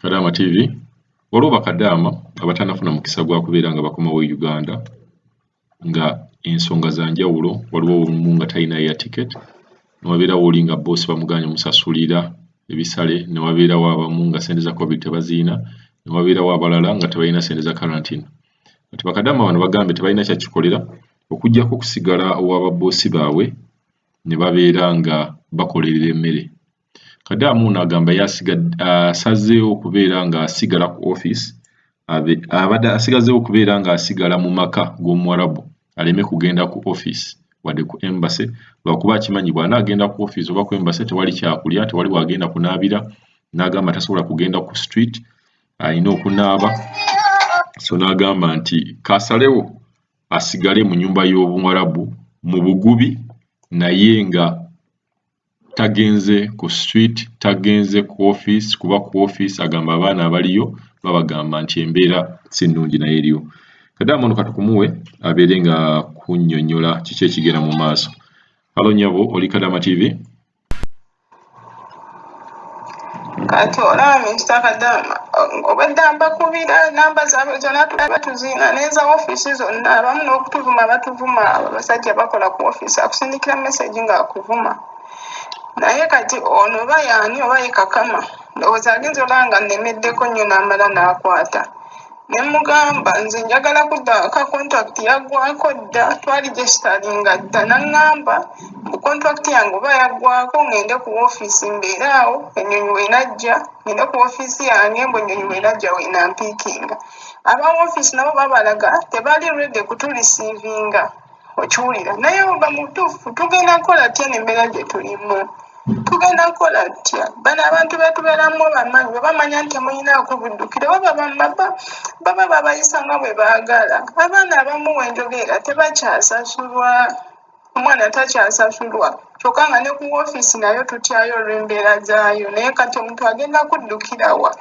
Kadaama TV, waliwo bakadaama abatanafuna mukisa gwa kubeera nga bakomawo e Uganda nga ensonga za njawulo. Waliwo omu nga talina air ticket, newabeerawo oli nga boosi bamugaanye omusasulira ebisale, newabeerawo abamu nga ssente za covid tebaziyina, newabeerawo abalala nga tebalina ssente za quarantine. Kati bakadaama bano bagambye tebalina kyakikolera okuggyako okusigala ow'ababoosi baabwe ne babeera nga bakolerera emmere. Kadaama ono agamba ye asazeewo okubeera ng'asigala ku office, abadde asigazeewo okubeera ng'asigala mu maka g'Omuwarabu aleme kugenda ku office wadde ku embassy, lwakuba akimanyi bw'anaagenda ku office oba ku embassy tewali kyakulya, tewali w'agenda kunaabira. N'agamba tasobola kugenda ku street, alina okunaaba, so n'agamba nti kaasalewo asigale mu nnyumba y'Obuwarabu mu bugubi naye nga tagenze ku street, tagenze ku office, kuba ku office agamba abaana abaliyo babagamba nti embeera si nnungi naye eriyo. Kadaama ono katukumuwe abeere nga kunnyonnyola kiki ekigenda mu maaso. Halo nnyabo, oli Kadaama TV? Kati olaba Mister Kadaama, obwedda mbakubira namba zaabwe zonna tuba tuziina n'eza ofiisi zonna, abamu n'okutuvuma batuvuma. Abo abasajja bakola ku ofiisi, akusindikira message ng'akuvuma. Naye kati ono oba yaani oba ye Kakama, ndowooza agenze olaba nga nnemeddeko nnyo n'amala n'akwata. Ne mmugamba nze njagala kudda waka, contract yaggwako dda, twali registeringa dda. N'aŋŋamba mbu contract yange oba yaggwako ŋŋende ku woofiisi mbeere awo, ennyonyi w'enajja ŋŋende ku woofiisi yange, mbu ennyonyi w'enajja w'enampiikinga. Aba woofiisi nabo babalaga tebali ready kutureceivinga, okiwulira. Naye oba mu butuufu tugenda kukola tutya n'embeera gye tulimu? Tugenda kukola tutya? Bano abantu betubeeramu obamanyi, bwe bamanya nti temulinaako buddukiro baba babayisa nga bwe baagala. Abaana abamu wenjogerera tebakyasasulwa, omwana takyasasulwa, kyokka nga ne ku woofiisi nayo tutyayo olw'embeera zaayo. Naye kati omuntu agenda kuddukira wa?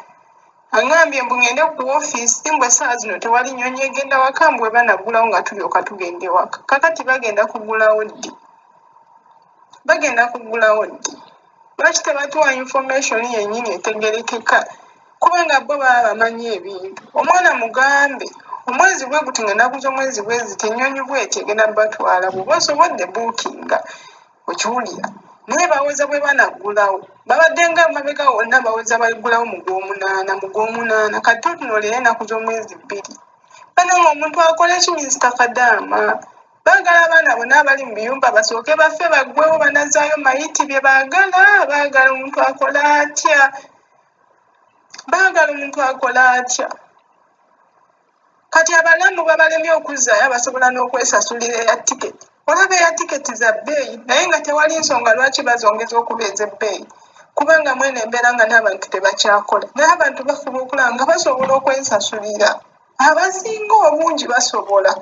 Angambye mbu ngende ku woofiisi, mbu essaawa zino tewali nnyonyi egenda waka, mbu bwe banaggulawo nga tulyoka tugenda ewaka. Kakati bagenda kuggulawo ddi? Bagenda kuggulawo ddi? Lwaki tebatuwa information yennyini etegerekeka? Kubanga bo baba bamanyi ebintu. Omwana mugambe omwezi bwe guti nga ennaku z'omwezi bwe ziti ennyonyi bw'eti egenda batwala, bw'oba osobodde buukinga, okiwulira. Naye bawoza bwe banaggulawo, babadde nga emabega wonna bawoza baggulawo mu gw'omunaana, mu gw'omunaana, kati tutunuulira ennaku z'omwezi 2. Bannange omuntu akole ki Mister Kadaama? Baagala abaana bonna abali mu biyumba basooke bafe baggwewo banazzaayo mayiti bye baagala? Baagala omuntu akole atya? Baagala omuntu akole atya? Kati abalamu babalemye okuzzaayo abasobola n'okwesasulira eya tiketi. Olaba eya tiketi za bbeeyi naye nga tewali nsonga lwaki bazongeza okuba ez'ebbeeyi, kubanga mweno embeera nga n'abantu tebakyakola. Naye abantu bafuba okulaba nga basobola okwesasulira. Abasinga obungi basobola.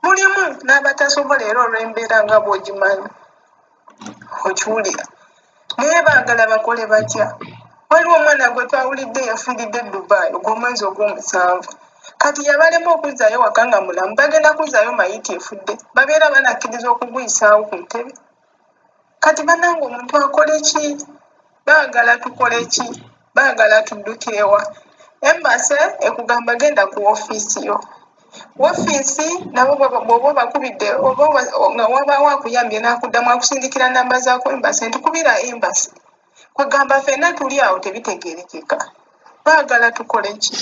Mulimu n'abatasobola era olw'embeera nga bw'ogimanyi, okiwulira. Naye baagala bakole batya? Waliwo omwana gwe twawulidde yafiiridde e Dubai ogw'omwezi ogw'omusanvu. Kati yabalema okuzzaayo waka nga mulamu, bagenda kuzzaayo mayiti efudde, babeera banakkiriza okuguyisaawo ku ntebe? Kati bannange omuntu akole ki? Baagala tukole ki? Baagala tuddukire wa? Embassy ekugamba genda ku woofiisi yo. Woofiisi nabo bw'oba obakubidde oba nga wabaawo akuyambye n'akuddamu akusindikira namba za ku embassy nti kubira embassy. Kwegamba ffenna tuli awo tebitegeerekeka. Baagala tukole ki?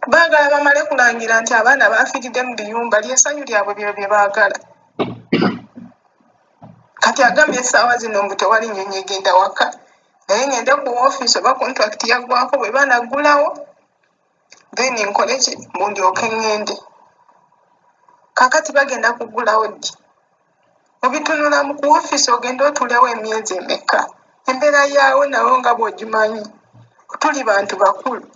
Baagala bamale kulangira nti abaana baafiiridde mu biyumba, ly'essanyu lyabwe bye bye baagala. Kati agambye essaawa zino mbu tewali nnyonyi egenda waka, naye ngende ku woofiisi oba contract yaggwako bwe banaggulawo then nkole ki mbu ndyoke ŋŋende. Kaakati bagenda kuggulawo ddi? Obitunulamu ku woofiisi ogende otuulewo emyezi emeka? Embeera yaawo nawo nga bw'ogimanyi, tuli bantu bakulu.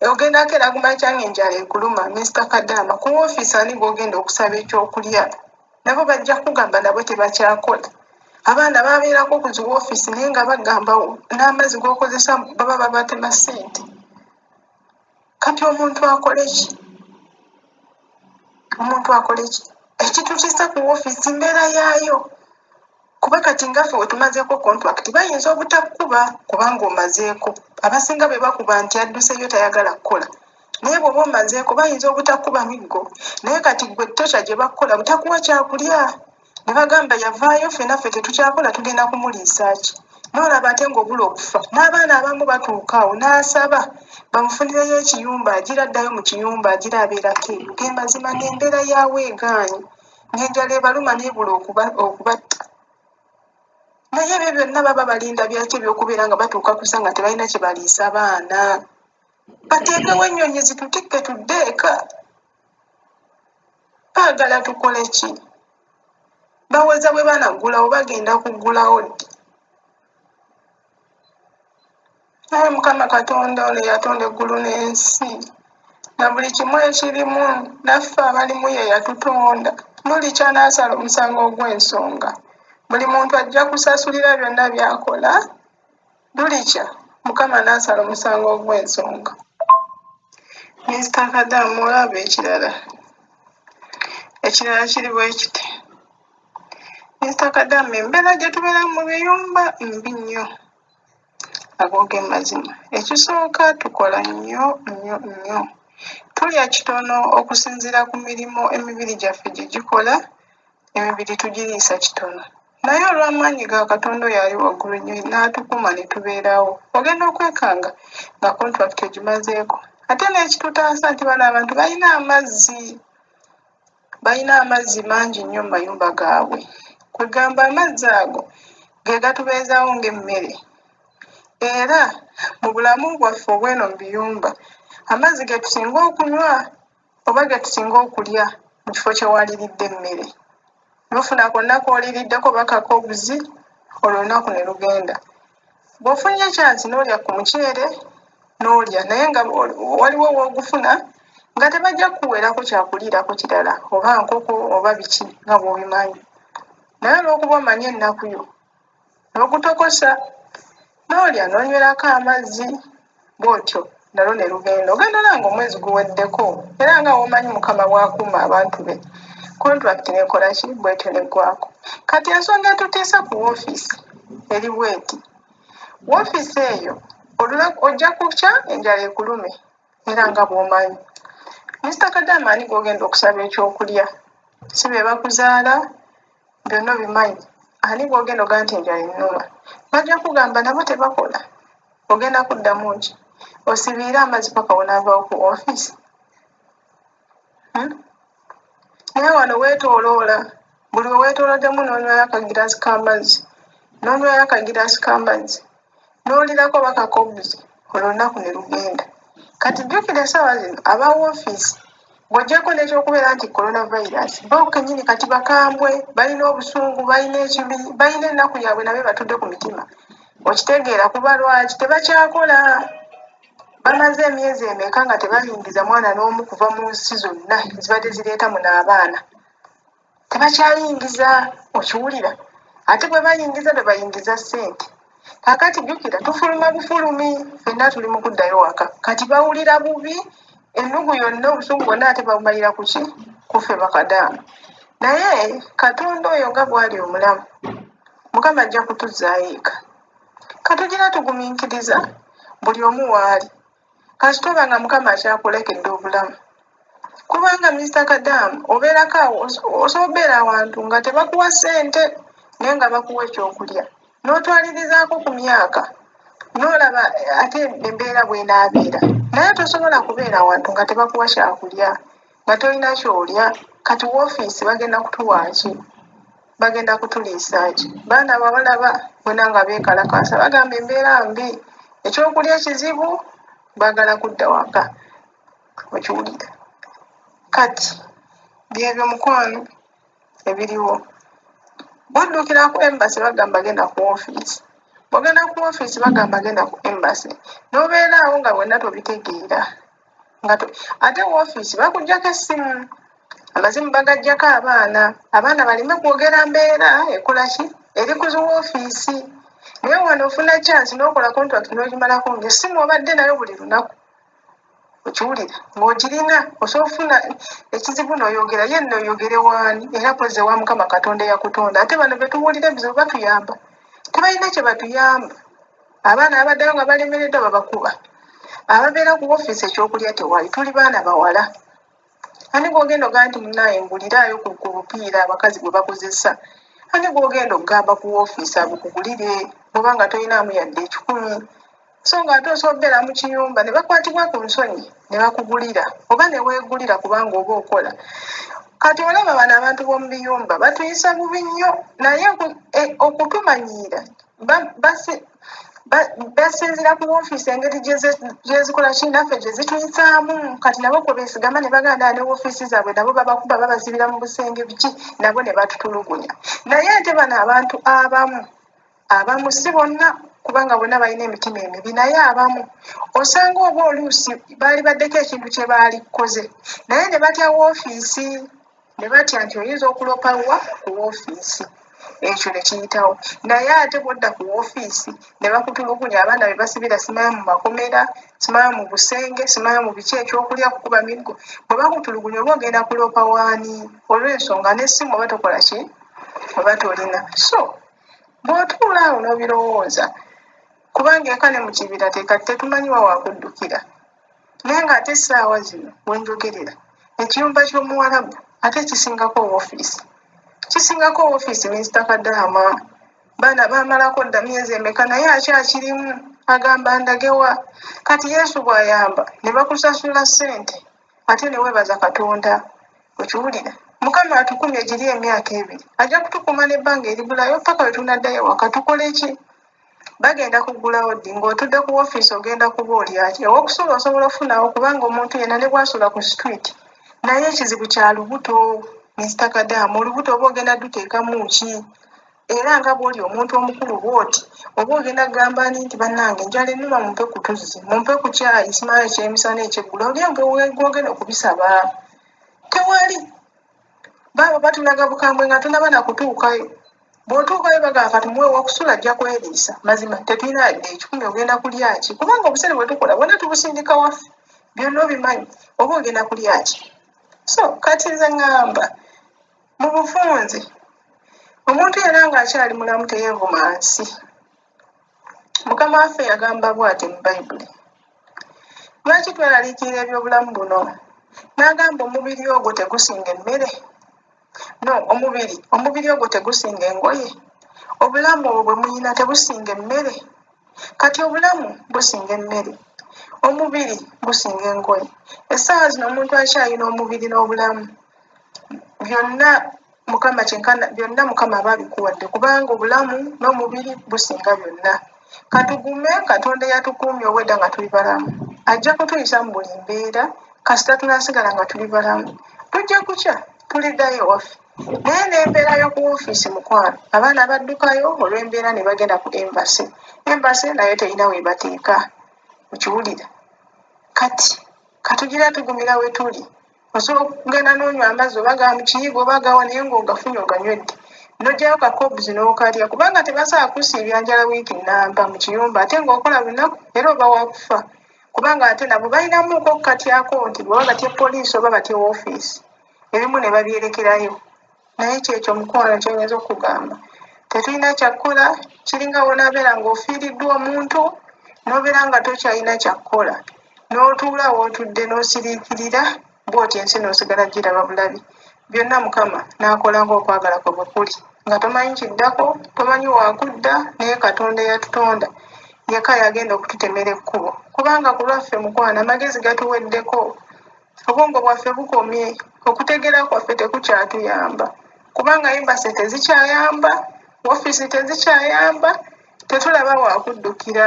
Ogenda keera ku makya ng'enjala ekuluma, Mister Kadaama, ku woofiisi ani gw'ogenda okusaba ekyokulya? Nabo bajja kugamba nabo tebakyakola. Abaana babeerako ku zi woofiisi naye nga bagamba n'amazzi g'okozesa baba babatema ssente. Kati omuntu akole ki? Omuntu akole ki? Ekitutiisa ku woofiisi mbeera yaayo. Kuba kati nga ffe wetumazeeko contract bayinza obutakukuba kubanga omazeeko. Abasinga be bakuba nti adduseyo tayagala kukola. Naye bw'oba omazeeko bayinza obutakuba miggo. Naye kati ggwe torture gye bakukola butakuwa kyakulya. Ne bagamba yavaayo ffena ffe tetukyakola tugenda kumuliisa ki? N'olaba ate ng'obula okufa. N'abaana abamu batuuka awo n'asaba bamufunireyo ekiyumba agira addayo mu kiyumba agira abeerako eyo. Ge mazima ng'embeera yaawo egaanyi ng'enjala ebaluma n'ebula okubatta. Naye ebyo byonna baba balinda byaki eby'okubeera nga batuuka kusa nga tebalina kye baliisa baana. Bateekewo ennyonyi zitutikke tudde eka. Baagala tukole ki? Baweza bwe banaggulawo bagenda kuggulawo ddi? Ayi Mukama Katonda ono eyatonda eggulu n'ensi na buli kimu ekirimu, naffe abalimu ye yatutonda. Lulikya n'asala omusango ogw'ensonga. Buli muntu ajja kusasulira byonna by'akola. Lulikya Mukama n'asala omusango ogw'ensonga. Mister Kadamu olaba ekirala. Ekirala kiri bwe kiti. Mister Kadamu embeera gye tubeera mu biyumba mbi nnyo. Ago ge mazima. Ekisooka tukola nnyo nnyo nnyo. Tulya kitono okusinziira ku mirimu emibiri gyaffe gye gikola, emibiri tugiriisa kitono. Naye olw'amaanyi ga Katonda oyo ali waggulu ennyo n'atukuuma ne tubeerawo, ogenda okwekanga nga kontulakiti ogimazeeko. Ate n'ekitutaasa nti bano abantu balina amazzi, balina amazzi mangi nnyo mu mayumba gaabwe. Kwegamba amazzi ago ge gatubeezaawo ng'emmere. Era mu bulamu bwaffe obw'eno mu biyumba, amazzi ge tusinga okunywa oba ge tusinga okulya mu kifo kye waliridde emmere. N'ofuna konna k'oliriddeko oba kakobuzi, olwo olunaku ne lugenda. Bw'ofunye chance n'olya ku muceere n'olya naye nga waliwo w'ogufuna nga tebajja kukuweerako kyakuliirako kirala oba nkoko oba biki nga bw'obimanyi. Naye olw'okuba omanyi ennaku yo n'ogutokosa n'olya n'onywerako amazzi bw'otyo nalwo ne lugenda. Ogenda olaba ng'omwezi guweddeko era nga w'omanyi Mukama bw'akuuma abantu be. Contract n'ekola ki? Bw'etyo n'eggwaako. Kati ensonga etutiisa ku woofiisi eri bw'eti. Woofiisi eyo olunaku ojja kukya enjala ekulume era nga bw'omanyi. Mister Kadaama ani gw'ogenda okusaba ekyokulya? Si be bakuzaala? Byonna obimanyi. Ani gw'ogenda ogamba nti enjala ennuma? Bajja kugamba nabo tebakola. Ogenda kuddamu ki? Osibiire amazzi paka w'onaavaawo ku ofiisi? Hmm? Naye wano weetooloola, buli we weetooloddemu n'onywayo akagiraasi k'amazzi, n'onywayo akagiraasi k'amazzi, n'olirako oba kakobuzi, olwo olunaku ne lugenda. Kati jjukira essaawa zino aba woofiisi ng'oggyeko n'ekyokubeera nti coronavirus, bo kennyini kati bakambwe, balina obusungu, balina ekibi, balina ennaku yaabwe nabo ebatudde ku mitima. Okitegeera kuba lwaki tebakyakola? Bamaze emyezi emeka nga tebayingiza mwana n'omu kuva mu nsi zonna ezibadde zireeta muno abaana. Tebakyayingiza, okiwulira? Ate bwe bayingiza bwe bayingiza ssente. Kaakati jjukira tufuluma bufulumi, ffenna tuli mu kuddayo waka. Kati bawulira bubi, ennugu yonna, obusungu bwonna ate babumalira ku ki? Ku ffe bakadaama. Naye Katonda oyo nga bw'ali omulamu, Mukama ajja kutuzzaayo eka. Katugira tugumiikiriza buli omu waali. Kasita oba nga Mukama akyakulekedde obulamu. Kubanga Mister Kadaama obeerako awo osobola obeera awantu nga tebakuwa ssente naye nga bakuwa ekyokulya n'otwalirizaako ku myaka n'olaba ate embeera bw'enaabeera naye tosobola kubeera awantu nga tebakuwa kyakulya nga tolina ky'olya kati woofiisi bagenda kutuwa ki? Bagenda kutuliisa ki? Baana babalaba bona nga beekalakaasa bagamba embeera mbi ekyokulya kizibu baagala kudda waka. Okiwulira kati byebyo mukwano ebiriwo. Bwoddukira ku embassy bagamba genda ku ofiisi, bwogenda ku ofiisi bagamba genda ku embassy, n'obeera awo nga bwenna tobitegeera nga ate woofiisi bakuggyako essimu, amazimu bagaggyako abaana, abaana baleme kwogera mbeera ekola ki eri ku zi woofiisi. Naye wano ofuna chance n'okola contract n'ogimalako ng'essimu obadde nayo buli lunaku. Okiwulira ng'ogirina, osobola okufuna ekizibu n'oyogera, ye nno oyogere waani? Era mpozzi ewa Mukama Katonda eyakutonda. Ate bano be tuwulira ebizibu batuyamba, tebalina kye batuyamba. Abaana abaddayo nga balemereddwa babakuba, ababeera ku ofiisi ekyokulya tewali. Tuli baana bawala, ani gw'ogenda ogamba nti munnaaye nguliraayo ku bupiira abakazi bwe bakozesa? Ani gw'ogenda okugamba ku woofiisi abukugulire bw'oba nga tolinaamu yadde ekikumi? So ng'ate osobola okubeera mu kiyumba ne bakwatibwa ku nsonyi ne bakugulira oba ne weegulira kubanga oba okola. Kati olaba bano abantu b'omu biyumba batuyisa bubi nnyo, naye okutumanyiira basinziira ku woofiisi engeri gyezikola ki naffe gye zituyisaamu. Kati nabo kwe beesigama ne baganda ne woofiisi zaabwe nabo babakuba, babasibira mu busenge biki, nabo ne batutulugunya. Naye ate bano abantu abamu, abamu si bonna, kubanga bonna balina emitima emibi, naye abamu osanga oba oluusi baali baddeko ekintu kye baali kukoze, naye ne batya woofiisi, ne batya nti oyinza okulopa wa ku woofiisi, ekyo ne kiyitawo. Naye ate bw'odda ku woofiisi ne bakutulugunya, abaana be basibira simanya mu makomera, simanya mu busenge, simanya mu biki, ekyokulya kukuba miggo, bwe bakutulugunya oba ogenda kuloopa waani? Olw'ensonga n'essimu oba tokola ki, oba tolina. So bw'otuula awo n'obirowooza, kubanga eka ne mu kibira tetumanyi wa wakuddukira. Naye ng'ate essaawa zino we njogerera, ekiyumba ky'Omuwarabu ate kisingako woofiisi, kisingako woofiisi. Minisita Kadaama baana baamalako dda myezi emeka, naye akyakirimu, agamba ndagewa. Kati Yesu bw'ayamba ne bakusasula ssente, ate ne weebaza Katonda. Okiwulira? Mukama atukumye giri emyaka 2, ajja kutukuuma n'ebbanga eribulayo paka lwe tunaddayo ewaka. Tukole ki? Bagenda kuggulawo ddi? Ng'otudde ku woofiisi ogenda kuba olyaki? Ew'okusula osobola okufunawo, kubanga omuntu yenna ne bw'asula ku street, naye ekizibu kya lubuto. Minisita Kadaama, olubuto oba ogenda duteekamu ki? Era nga bw'oli omuntu omukulu bw'oti, oba ogenda kugamba ani nti bannange njala ennuma, mumpe ku tuzzi, mumpe ku kyayi, simanyi ekyemisana, ekyeggulo, oli gw'ogenda okubisaba? Tewali. Baabo batulaga bukambwe nga tonaba na kutuukayo. Bw'otuukayo bagamba katumuwe wakusula, ajja kweriisa. Mazima tetulina yadde ekikumi, ogenda kulya ki? Kubanga obusente bwe tukola bwonna tubusindika waffe, byonna obimanyi, oba ogenda kulya ki? So kati nze ŋŋamba mu bufunze, omuntu yenna ng'akyali mulamu teyeevuma nsi. Mukama waffe yagamba bw'ati mu Bayibuli, lwaki tweraliikirira ebyobulamu buno? N'agamba omubiri ogwo tegusinga emmere? No, omubiri ogwo tegusinga engoye? Obulamu obwo bwe muyina tebusinga emmere? Kati obulamu businga emmere, omubiri gusinga engoye. Essaawa zino omuntu akyalina omubiri n'obulamu, byonna Mukama kyenkana, byonna Mukama aba abikuwadde, kubanga obulamu n'omubiri businga byonna. Katugume, Katonda eyatukuumye obwedda nga tuli balamu ajja kutuyisa mu buli mbeera, kasita tunaasigala nga tuli balamu. Tujja kukya, tuliddayo ewaffe. Naye n'embeera y'oku woofiisi mukwano, abaana baddukayo olw'embeera ne bagenda ku embassy. Embassy nayo terina webateeka, okiwulira? Kati katugira tugumira we tuli. Osobola okugenda n'onywa amazzi oba ga mu kiyigo oba gawa, naye ng'ogafunye oganywedde, n'oggyayo ka cobs n'okalya, kubanga tebasobola kusiibya njala wiiki nnamba mu kiyumba, ate ng'okola lunaku, era oba wakufa, kubanga ate nabo balinamuuko okukatyako nti bweba batya poliisi oba batya woofiisi, ebimu ne babyerekerayo. Naye kyekyo mukwano kyenyinza okugamba, tetulina kyakkola. Kiringa wonaabeera ng'ofiiriddwa omuntu, n'obeera nga tokyalina kyakkola, n'otuula w'otudde n'osiriikirira bw'oti, ensi n'osigala giraba bulabi. Byonna Mukama n'akola ng'okwagala kwe bwe kuli, nga tomanyi kiddako, tomanyi waakudda, naye Katonda eyatutonda yekka yagenda okututemera ekkubo, kubanga ku lwaffe mukwano amagezi gatuweddeko, obwongo bwaffe bukomye, okutegeera kwaffe tekukyatuyamba, kubanga embassy tezikyayamba, woofiisi tezikyayamba, tetulaba waakuddukira.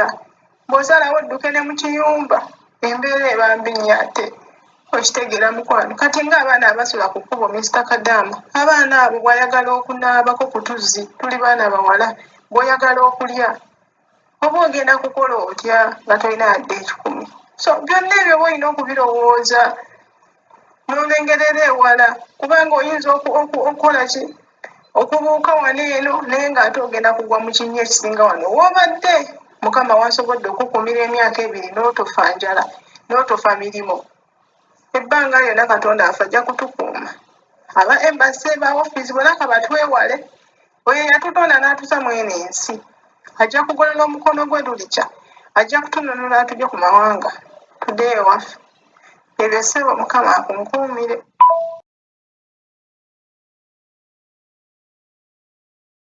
Bw'osalawo odduke ne mu kiyumba, embeera eba mbi nnyo ate. Okitegeera mukwano? Kati ng'abaana abasula ku kkubo, Mr Kadaama, abaana abo bw'ayagala okunaabako ku tuzzi, tuli baana bawala, bw'oyagala okulya, oba ogenda kukola otya nga tolina yadde ekikumi? So byonna ebyo oba olina okubirowooza n'olengerera ewala, kubanga oyinza okukola ki, okubuuka wano eno, naye ng'ate ogenda kugwa mu kinnya ekisinga wano woobadde. Mukama wasobodde okukuumira emyaka 2 n'otofa njala, N'otofa mirimu. Ebbanga lyonna Katonda waffe ajja kutukuuma. Aba embassy, ba ofiisi bonna kabatwewale. Oyo eyatutonda n'atusa mu eno ensi ajja kugolola omukono gwe lulikya, ajja kutununula atujje ku mawanga tuddeyo ewaffe. Ebyo ssebo Mukama akunkuumire.